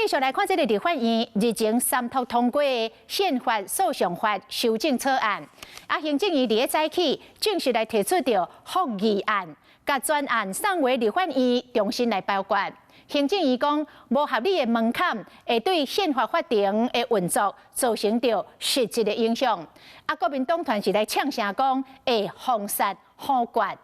續來看這个立法院日前三讀通過的憲法訴訟法修正草案。啊，行政院佇咧早起正式來提出著覆議案，共全案送回立法院重新來表決。行政院講，無合理的門檻會對憲法法庭的運作造成著實質的影響。啊，國民黨團是來嗆聲講會封殺否決。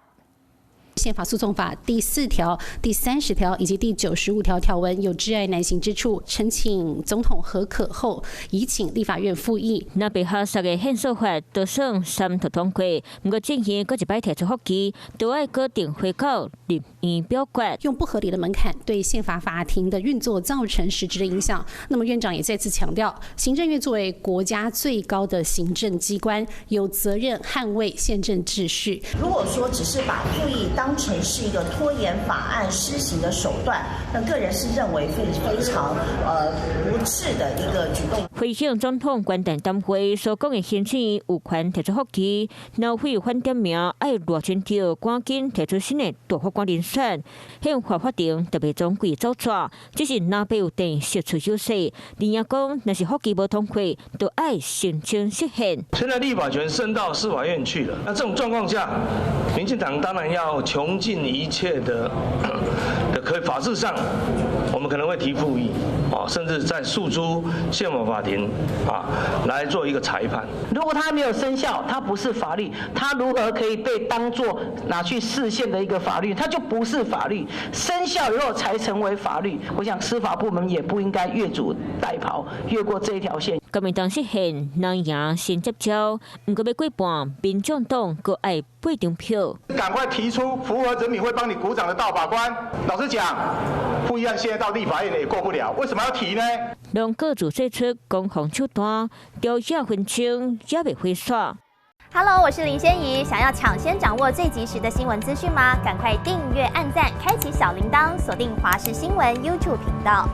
憲法訴訟法第4條、第30條以及第95條條文有窒礙難行之處，呈請總統核可後，移請立法院覆議。若被下殺的憲訴法都算三讀通過，毋過政院閣一擺提出覆議，都愛閣定回到立院表決。用不合理的門檻對憲法法庭的運作造成實質的影響。那麼院長也再次強調，行政院作為國家最高的行政機關，有責任捍衛憲政秩序。如果說只是把覆議當成是一個拖延法案施行的手段，那個人是認為非非常不智的一個舉動。回應總統元旦談話所講的行政院有權提出覆議，若非反點名愛賴清德趕緊提出新的大法官人選，憲法法庭特別總規走紙，只是藍白有定釋出優勢。另外講，若是覆議無通過，就愛申請釋憲。現在立法權伸到司法院去了，那這種狀況下，民進黨當然要窮盡一切的可以法制上，我們可能會提覆議，啊，甚至在訴諸憲法法庭啊來做一個裁判。如果它沒有生效，它不是法律，它如何可以被當作拿去釋憲的一個法律？它就不是法律，生效以後才成為法律。我想司法部門也不應該越俎代庖，越過這一條線。國民黨釋憲，藍營先接招，毋過欲過半，民眾黨閣愛8張票。趕快提出符合人民會幫你鼓掌的大法官。老實講，覆議案現在到立法院也過不了，為什麼要提呢？攏各自祭出攻防手段，朝野紛爭猶未火煞。 Hello，我是林仙怡，想要搶先掌握最及時的新聞資訊嗎？趕快訂閱、按讚、開啟小鈴鐺，鎖定華視新聞 YouTube 頻道。